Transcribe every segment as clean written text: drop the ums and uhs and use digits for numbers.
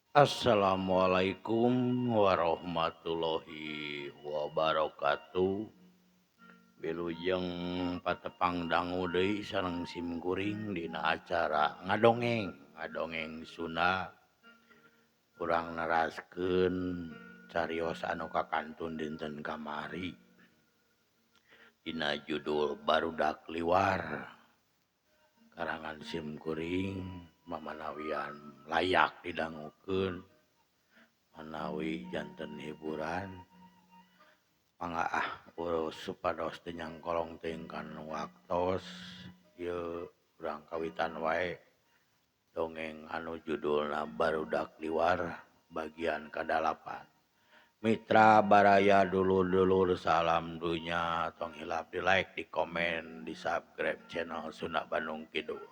Assalamualaikum warahmatullahi wabarakatuh. Wilujeng patepang dangu deui sareng sim kuring dina acara ngadongeng, ngadongeng Sunda. Urang neraskeun carios anu kakantun dinten kamari dina judul Barudak Liwar karangan sim kuring mamanawian layak didangukeun manawi janten hiburan mangga ah urus supados teu nyangkolong teuing kana waktos ieu urang kawitan wae dongeng anu judulna Barudak Liwar bagian kadalapan. Mitra baraya dulur-dulur salam dunya, tong hilap di like, di komen, di subscribe channel Sunda Bandung Kidul.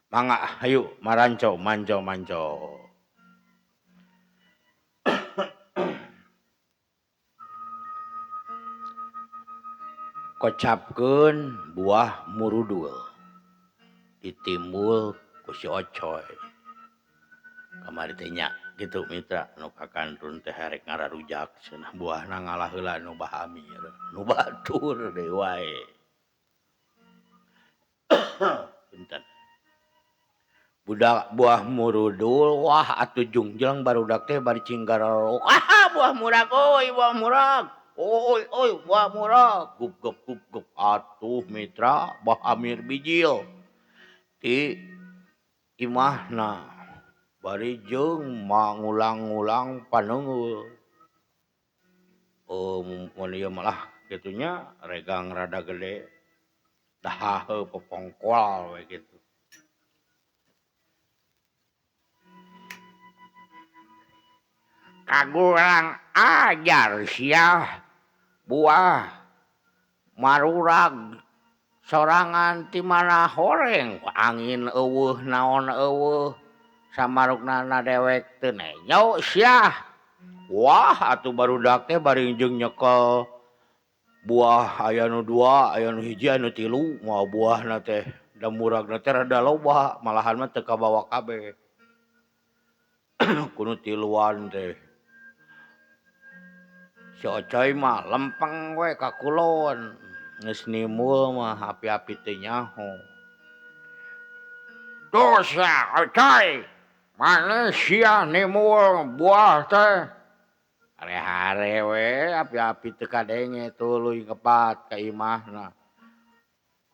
Mangga hayu maranco manco manco. Kocapkeun buah murudul ditimbul ku si Ocoy. Kamari teh nya kitu mitra nu kakantun teh rek ngararujak cenah buahna ngalah heula nu Bah Amir nu batur deui wae. Punten. Budak buah murudul wah atuh jungjlang barudak teh bari cinggararok. Ah buah murag euy buah murag. Oi oi buah murag gup gup gup gup atuh mitra Bah Amir bijil ti imahna bari jeung mangulang-ngulang paneunggeul. Oh mun ieu malah kitu nya regang rada gede dahaheuh popongkol we kitu. Kagurang ajar sia buah marurag sorangan ti mana horeng angin eueuh naon eueuh samarukna na dewek teu nenyo sia. Wah atuh barudak teh bari jeung nyekel buah aya nu dua aya nu hiji aya nu tilu moal buahna teh da muragna teh rada loba malahan mah teu kabawa kabeh. Kudu tiluan teh. Si Ocoy mah lempeng we ka kulon geus nimbul mah api-api teu nyaho. Dosa Ocoy, maneh sia nimbul buah teh. Hare-hare we api-api teu kadenge tuluy ngepat ka imahna.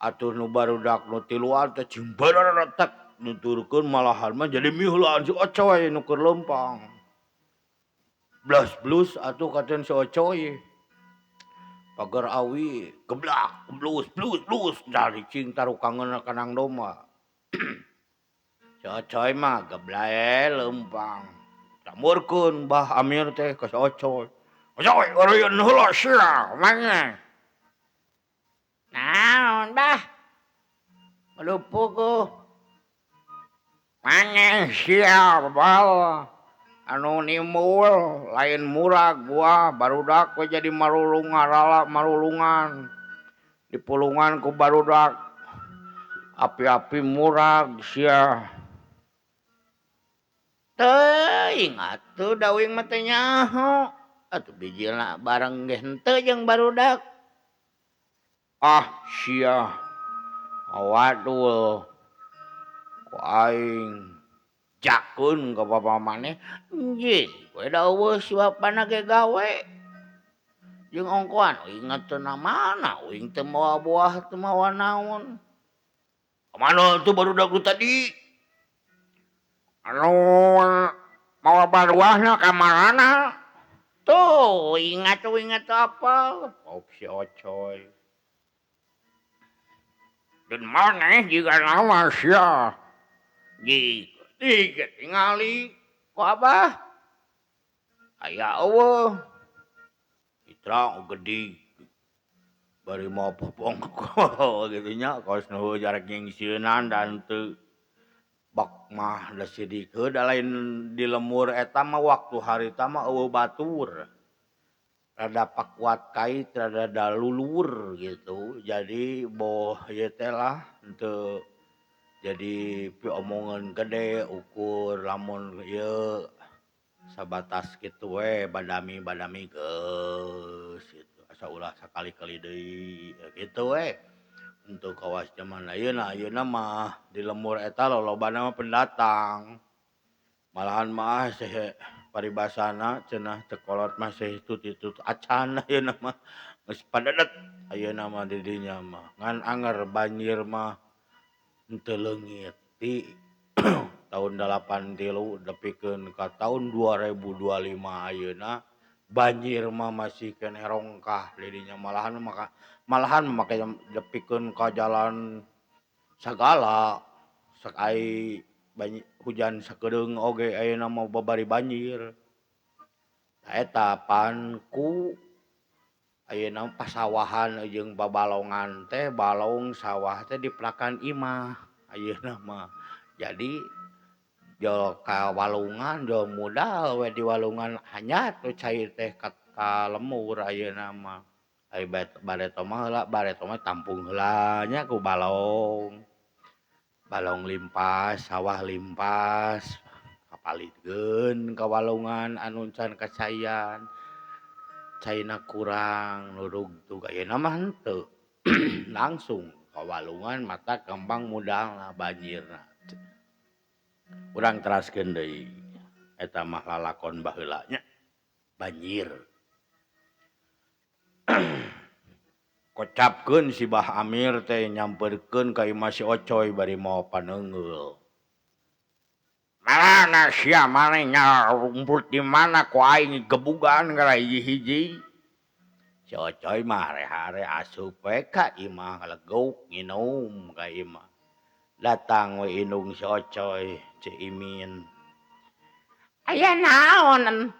Atuh nu barudak nu tiluan teh cing bararetek nuturkeun malahan mah jadi miheulaan si Ocoy nu keur leumpang. Blas blus atuh katen si Ocoy. Pagar awi geblak blus blus blus dari cing tarukangeun kanang domba. Si Ocoy mah geblae leumpang. Samurkeun Bah Amir teh ka si Ocoy. Ocoy eureun heula sia maneh. Naon bah? Melupuku. Maneh sia bal. Anu nimbul lain murag buah barudak we jadi marulung ngarala marulungan dipulungan ku barudak api-api murag sia. Teuing atuh da uing mah teu nyaho atuh bijilna bareng ge henteu jeung barudak. Ah sia awadul ku aing jakeun ka bapa maneh injih we da eueuh si bapana ge gawe jeung ongkoan uing teu na mana uing teu mawa buah teu mawa naon. Kamana tuh barudak nu tadi? Anu mawa baruahna ka marana? Tuh ingat uing teu apal. Pauk si Ocoy. Dan maneh jiga naon sia? Jig tiga tingali ku abah aya eueuh mitra gede bari mau popongkol kitu nya kos nu jarak nyingsieunan dan teu bak mah da sidik heuh da lain di lemur eta mah waktu harita mah eueuh batur rada pakuat kait rada dalulur gitu jadi boh ieu teh lah henteu jadi piomongan gede ukur lamun ieu Sabatas kitu we badami-badami geus kitu asa ulah sakali-kali deui kitu we. Untuk kawas zaman ayeuna ayeuna mah di lembur eta lolobana mah pendatang. Malahan mah sehe paribasana cenah teu kolot mah seh tut-tut acan ayeuna mah geus padedet ayeuna mah di dinya mah. Ngan anger banjir mah henteu leungit ti tahun 83 nepikeun ka tahun 2025 ayeuna banjir mah masih keneh rongkah di dinya malahan maka malahan make nepikeun ka jalan sagala sok ai hujan sakedeung oge ayeuna mah babari banjir. Eta pan ku ayeuna pasawahan jeung babalongan teh balong sawah teh dipelakan imah ayeuna mah. Jadi jol ka walungan jol modal we di walungan hanyat we cai teh ka lemur ayeuna mah. Ai bareto mah heula bareto mah tampung heula nya ku balong. Balong limpas, sawah limpas, kapalikeun ka walungan anu can kacaian. Caina kurang nurugtug ayeuna mah henteu. Langsung ka walungan mata gampang mudalna banjirna. Urang teraskeun deui eta mah lalakon baheula nya banjir. Kocapkeun si Bah Amir teh nyamperkeun ka imah si Ocoy bari mawa paneungeul. Marana sia maneh nyarumput di mana ku aing gebugan gara hiji-hiji. Si Ocoy mah hare-hare asup we ka imah leguk nginum ka imah. Datang we indung si Ocoy, Ceu Imin. Aya naon?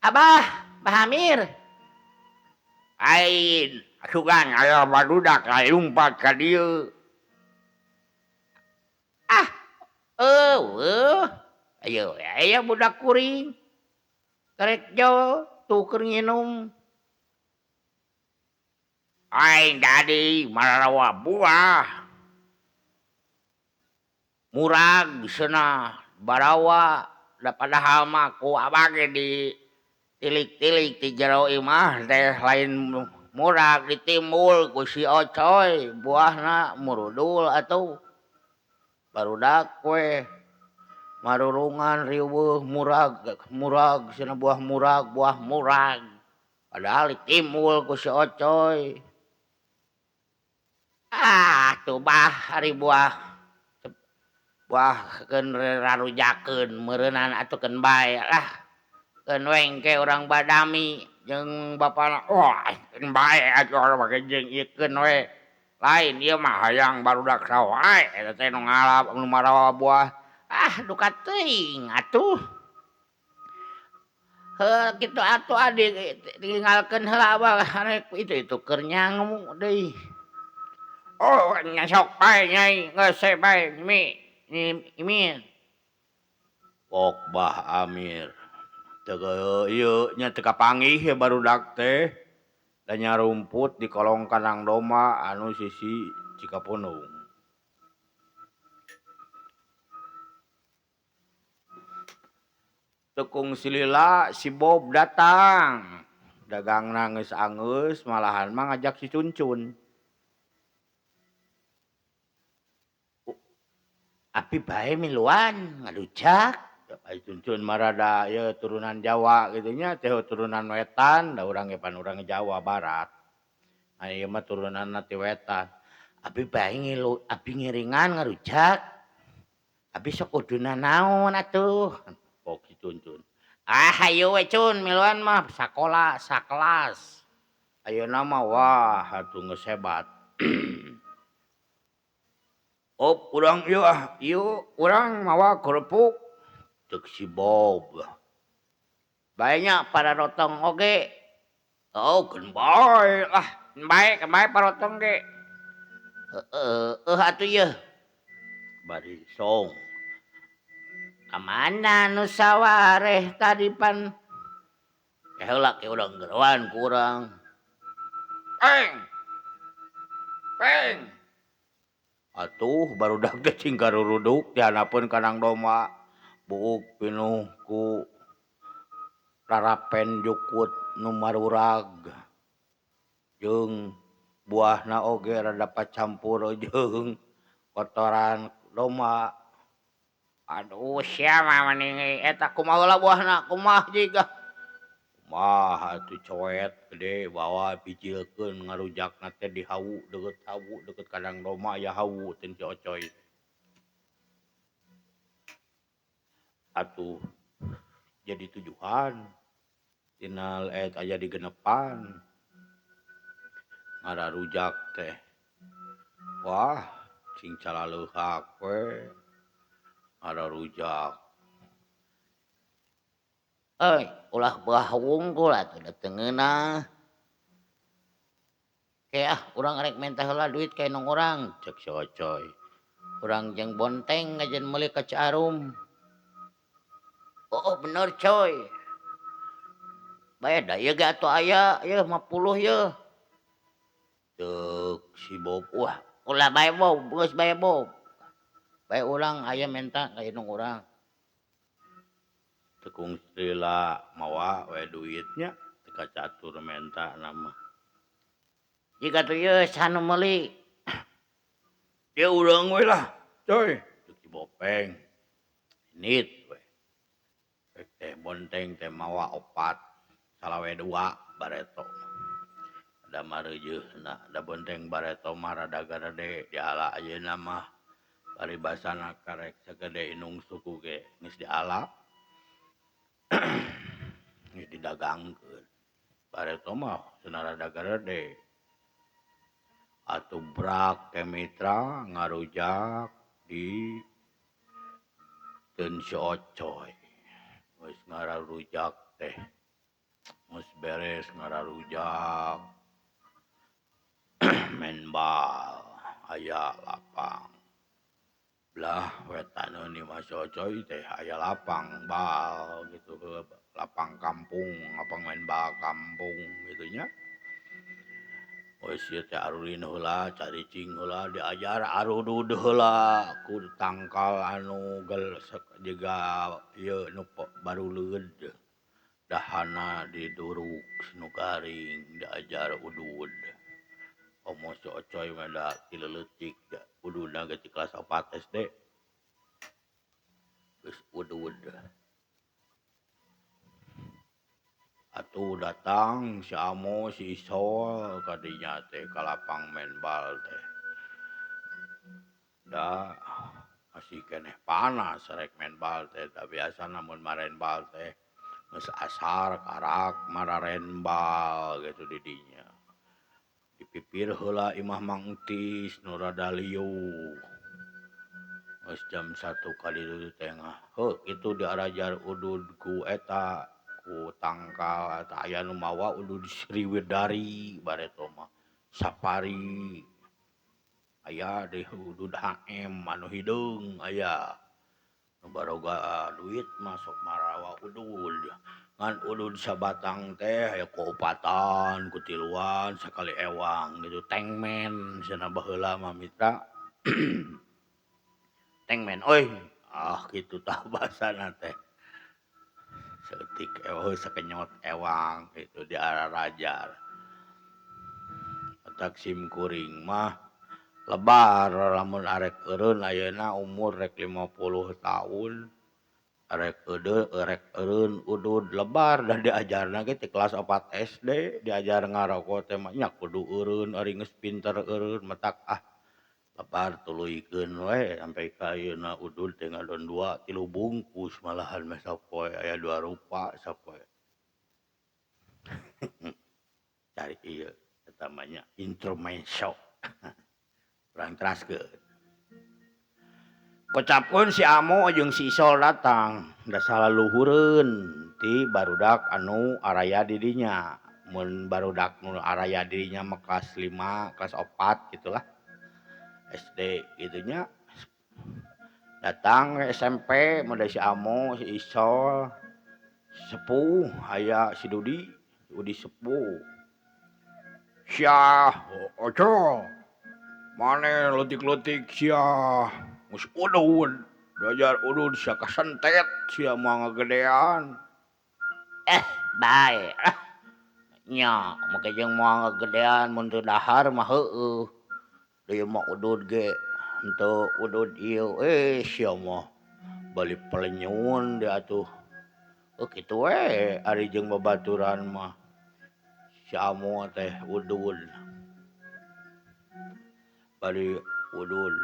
Abah, Bah Amir. Ain, asugan aya barudak lumpat ka dieu. Ah, eueuh. Ayo aya budak kuring. Karek jauh tuh keur nginum. Aing tadi marawa buah. Murag cenah barawa da padahal mah ku abah ge di tilik-tilik ti jero imah teh lain murag ditimbul ku si Ocoy buahna murudul atuh. Barudak we marurungan riweuh murag murag cenah buah murag padahal ditimbul ku si Ocoy. Ah tuh bah ari buah buah keun rarujakeun meureunana atuh keun bae lah. Keun we engke urang badami jeung bapana wah keun bae atuh make jeung ieu keun we. Lain ieu mah hayang barudak sawae eta teh nu ngalap nu marawa buah. Ah duka teuing atuh. Heuh kitu atuh adi tinggalkeun heula abah rek itu keur nyangu deui. Oh nya sok bae nyai geus bae mi Imin. Pok Bah Amir. Teu ieu nya teu kapanggih barudak teh. Da nyarumput di kolong kandang domba anu sisi Cikapundung. Tekung silila si Bob datang. Dagangna geus angeus malahan mah ngajak si Cuncun. Api bae miluan ngarujak. Ai Cuncun mah rada ieu turunan Jawa kitu nya teh turunan wetan da urang ge pan urang Jawa Barat. Ai ieu mah turunanna ti wetan. Abi bae ngilu abi ngiringan ngarujak. Abi sok kuduna naon atuh? Pok si Cuncun. Ah hayu we Cun miluan mah sakola sakelas. Ayeuna mah wah atuh geus hebat. Op urang ieu ah, ieu urang mawa kerupuk ceuk si Bob. Bae nya pararotong oge. Oh keun bae lah, bae keun bae parotong ge. Heueuh atuh ieu. Bari song. Ka mana nu sawareh tadi pan? Heula ke urang geroan ku urang. Peng. Peng. Atuh barudak teh cing garuruduk di handapeun kandang domba. Buuk pinuh ku Rarapen jukut nu marurag jeung buahna oge rada pacampur jeung kotoran domba. Aduh sia mah mending eta kumaha heula buahna kumaha jiga. Kumaha atuh coet gede bawa bijilkeun ngarujakna teh di hawu deukeut kandang domba aya hawu teh si Ocoy. Atuh jadi tujuhan tina aya di genepan ngararujak teh. Wah cing calaleuhak we ngararujak. Euy, ulah buah wungkul atuh da teu ngeunah. Ke ah urang rek menta heula duit ka indung urang, ceuk si Ocoy. Urang jeung bonteng ngajen meuli ka Ciarum. Oh, bener coy. Bae da ieu ge atuh aya ieu 50 ieu. Ceuk si Bob, wah ulah bae Bob, geus bae Bob. Bae urang aya menta ka indung urang. Tekung lila mawa we duitnya teu kacatur menta nama. Jika tuh ieu sanu meuli. Dia urang we lah, coy. Ceuk si Bopeng. Nit we. Rek teh bonteng teh mawa 4, salawe 2 bareto. Da mareujeuna, da bonteng bareto mah rada garede diala ayeuna mah. Paribasana karek sagede indung suku ge geus diala. Geus didagangkeun. Bareto mah cenah rada garede. Atuh brak ke mitra ngarujak di Teun si Ocoy. Geus ngararujak teh. Geus beres ngararujak. Main bal aya lapang. Belah wetaneun di Mas Ocoy teh aya lapang bal gitu, lapang kampung, lapang main bal kampung gitu nya. Geus ieu teh arulin heula, caricing heula, diajar arudud heula ku tangkal anu gelesek jiga ieu nu baruleud. Dahana diduruk nu garing diajar udud. Omo si Ocoy mah da ti leutik da ududna ge ti kelas 4 SD. Geus udud. Atuh datang si Amo si Isol kadinya teh ka lapang main bal teh. Da masih keneh panas rek main bal teh, da biasa namun maren bal teh geus asar karak mararen bal gitu di dinya. Dipipir heula imah Mang Entis nu rada liuh. Geus jam 1 kali dulu tengah. Heuh kitu diarajar udud ku eta ku tangkal eta aya nu mawa udud Sriwedari bareto mah. Safari. Aya deui udud HM anu hideung aya. Nu baroga duit mah sok marawa udud. Ngan udud sabatang teh aya ku opatan, ku tiluan, sakali ewang gitu tengmen cenah baheula mah mitra. Tengmen euy. Ah kitu tah basana teh. Saeutik eueuh sakenyot ewang kitu diararajar. Otak sim kuring mah lebar lamun arek eureun ayeuna umur rek 50 tahun. Arek eudeuh rek eureun udud lebar da diajarna ge ti kelas 4 SD diajar ngaroko teh mah nya kudu eureun ari geus pinter eureun matak ah lebar tuluykeun we sampai ka ayeuna udud teh ngadon 2 3 bungkus malahan mah sapoe aya 2 rupa sapoe. Cari ieu eta mah nya intermezzo. Urang teraskeun. Kocapkeun si Amo jeung si Isol datang, da salaluhureun ti barudak anu araya di dinya. Mun barudak nu araya di dinya mah kelas 5, kelas 4 gitulah. SD kitu nya. Datang SMP mun si Amo, si Isol, sepuh aya si Dudi, Dudi sepuh. Sia, Oco. Mane leutik-leutik sia. Geus udud, diajar udud sia kasentet sia mah ngagedean. Bae. Nya make jeung moal ngagedean mun teu dahar mah heueuh. Deui mah udud ge henteu udud ieu sia mah bali pelenyun deui atuh. Kitu we ari jeung babaturan mah. Si Amo teh udud. Bari udud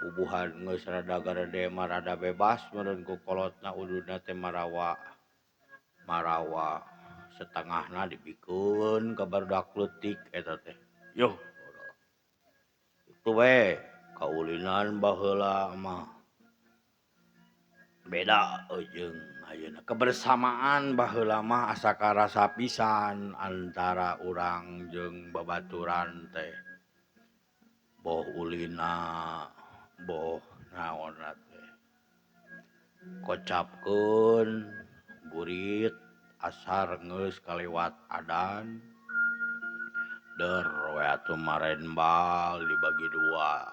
bubuhan geus rada garede mah rada bebas meureun ku kolotna ududna teh marawa. Marawa setengahna dibikeun ka barudak leutik eta teh. Yuh. Kitu we kaulinan baheula mah. Beda jeung ayeuna kebersamaan baheula mah asa karasa pisan antara urang jeung babaturan teh. Boh ulina, boh naonna teh. Kocapkeun burit asar geus kaliwat adan. Der we atuh marenbal dibagi dua.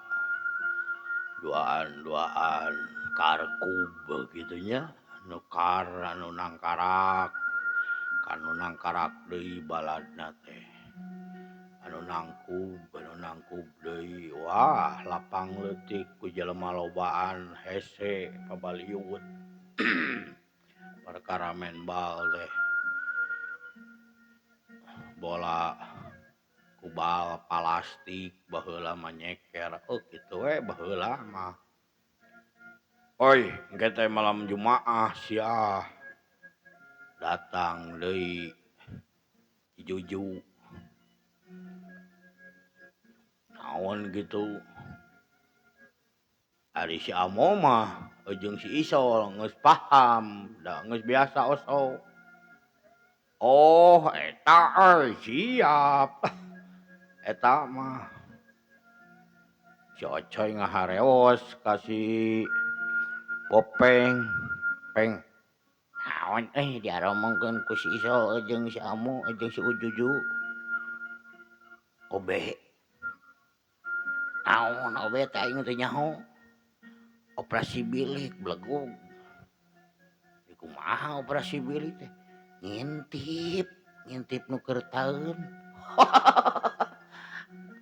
Duaan-duaan karkub kitu nya, nu kar anu nangkarak, kanu nangkarak deui baladna teh. Anu nangkub deui. Wah, lapang leutik ku jelema lobaan hese pabaliut. Perkara main bal teh. Bola kubal plastik baheula mah nyeker. Kitu we baheula mah. Oi, engke teh malam Jumaah sia. Datang deui Juju. Naon gitu. Ari si Amo mah jeung si Isol geus paham, da geus biasa osok. Oh, eta euy siap. Eta mah. Si Ocoy ngahareos ka si Popeng, Peng. Naon diaromongkeun ku si Isol jeung si Amo jeung si Ujuju. Obe. Naon obe teh aing teh nyaho. Operasi bilik belegug. Kumaha operasi bilik teh? Ngintip, ngintip nu keur taeun.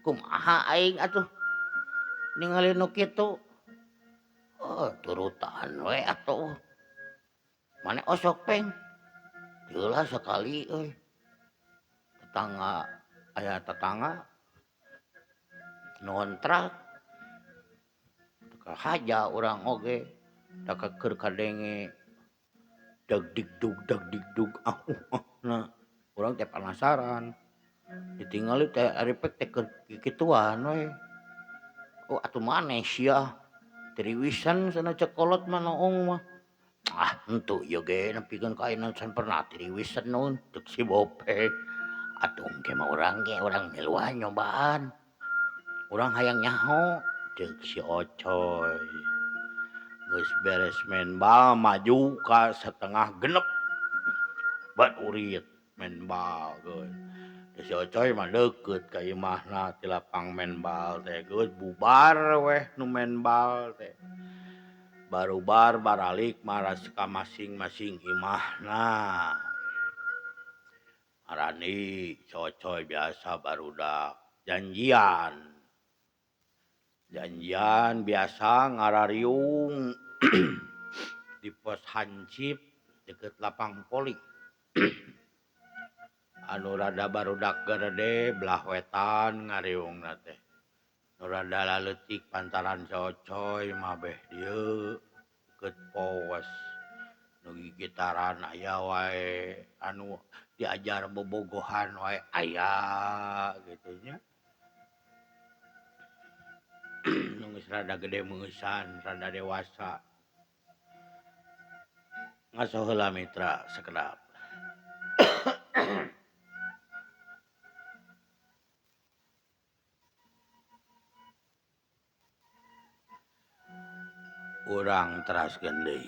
Kumaha aing atuh ningali nu kitu. Oh, turutan we atuh. Mane osok Peng. Teu lah sakali euy. Tetangga aya tetangga ngontrak. Haja urang oge da keur kadenge dag digdug nah urang teh penasaran ditingali teh ari pek teh keur kikituan we. Oh atuh maneh sia tiriwisan cenah cek kolot mah noong mah. Ah henteu ieu ge nepikeun ka ayeuna can pernah tiriwisan naon cek si Bopeng. Atuh engke mah urang ge urang miluan nyobaan. Urang hayang nyaho cek si Ocoy. Geus beres main bal maju ka setengah genep. Bat urit main bal geus. Si Ocoy mah deukeut ka imahna ti lapang main bal teh geus bubar weh nu main bal teh. Barubar baralik maras ka masing-masing imahna. Arani si Ocoy biasa barudak janjian. Janjian biasa ngarariung di pos hansip deket lapang poli. Anu rada barudak gede belah wetan ngariungna teh. Nu rada laleutik pantaran si Ocoy mah beh dieu deket pos. Nu gigitaran aya wae, anu diajar bobogohan wae aya kitu nya. Nu geus rada gede meungeusan, rada dewasa. Ngaso heula mitra sakedap. Urang teraskeun deui.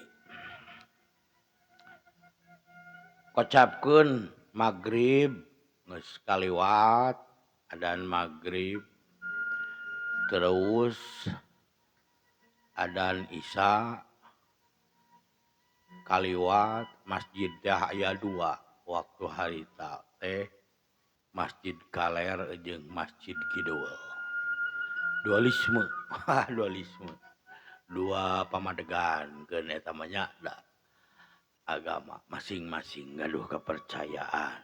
Kocapkeun magrib geus kaliwat adan magrib. Terus adan isya Kaliwat masjid teh aya dua waktu harita teh Masjid Kaler jeung Masjid Kidul. Dualisme, dualisme. Dua pamadegan keun eta mah nya da agama masing-masing gaduh kepercayaan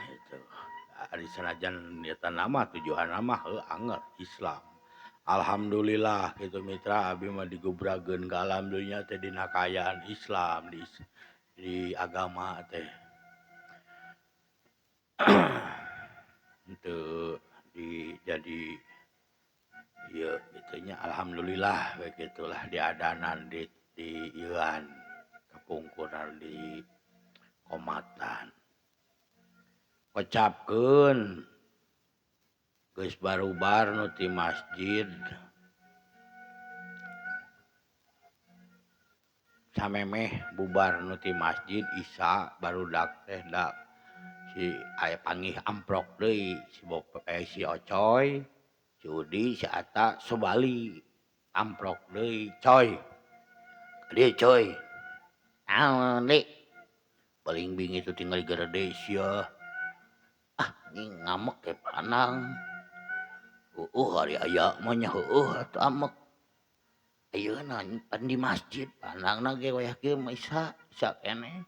itu. Ari sanajan eta nama tujuanna mah heuh anger Islam. Alhamdulillah kitu mitra abi mah digubrageun ka alam dunya teh dina kaayaan Islam di agama teh. Henteu di jadi ieu kitu nya alhamdulillah we kitulah diadanan di ieuan kapungkuran di komatan. Kocapkeun geus barubar nu ti masjid samemeh bubar nu ti masjid Isya barudak teh da si aya panggih amprok deui si si Ocoy, si Udi, si Ata Sobali amprok deui coy. Dieu coy. Naon deui? Balingbing itu tinggal gerede sia. Ah, ngamek ke panang. Heueuh ari aya mah nya heueuh atuh amek. Ayeuna pan di masjid panangna ge wayah kieu mah Isya, Isya keneh.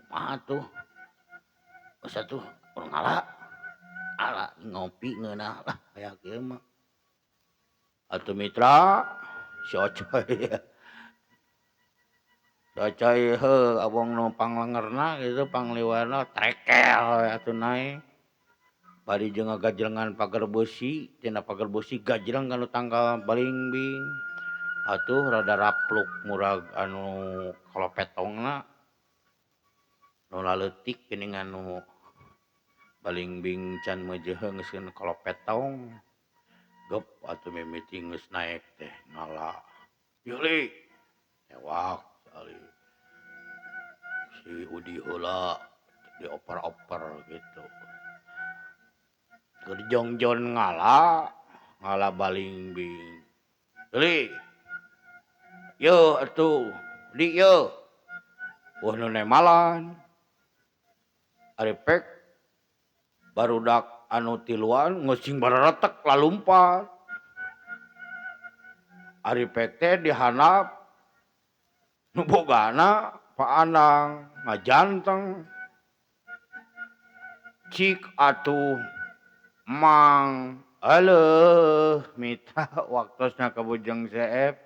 Kumaha tuh? Geus atuh urang ngala. Ala ngopi ngeunah lah aya kieu mah. Atuh mitra si Ocoy. Si Ocoy heuh abong nu panglengerna kitu pangliwarna trekel atuh naek. Bari jeung ngagajlengan pagar beusi, tina pagar beusi gajleng kana tangkal balingbing. Atuh rada rapluk murag anu kalopetongna. Nu laleutik geuningan nu balingbing can meujeheung geus kalopetong. Gep atuh mimiti geus naek teh ngala. Yeuh li. Tewak ali. Si Udi heula dioper-oper gitu. Keur jongjon ngala, ngala balingbing. Li. Yeuh atuh, di yeuh. Wah nu nemalan. Ari pek barudak anu tiluan ngesing bareretek lalumpat. Ari pek teh dihandap nu bogana Pak Anang ngajanteng. Cik atuh Mang aleuh mitra waktosna ka Bujeng Seep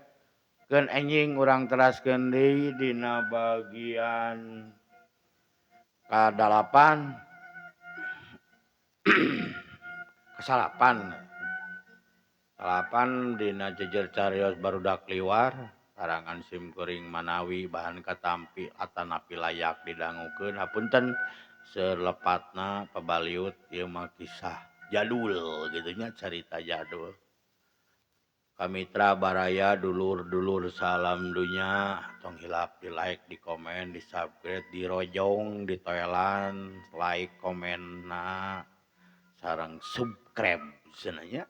keun enjing urang teraskeun deui dina bagian ka-8 kasalapan. Salapan dina jejer carios barudak liwar karangan simkuring manawi bahan katampi atanapi layak didangukeun hapunten selepatna pabaliut ieu mah kisah jadul gitu nya carita jadul. Kamitra baraya dulur-dulur salam dunya tong hilap di like, di komen, di subscribe, di rojong, di toelan, like, komenna sareng subscribe cenah nya.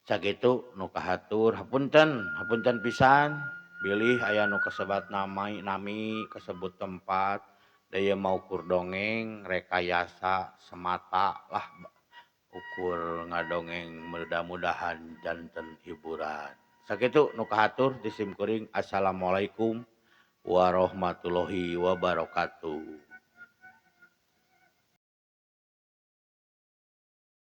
Sakitu nu kahatur hapunten, hapunten pisan bilih aya nu kasebat nami kasebut tempat daya mau ukur dongeng rekayasa semata lah ukur ngadongeng mudah-mudahan janten hiburan. Sakitu nu kahatur di simkuring. Assalamualaikum warahmatullahi wabarakatuh.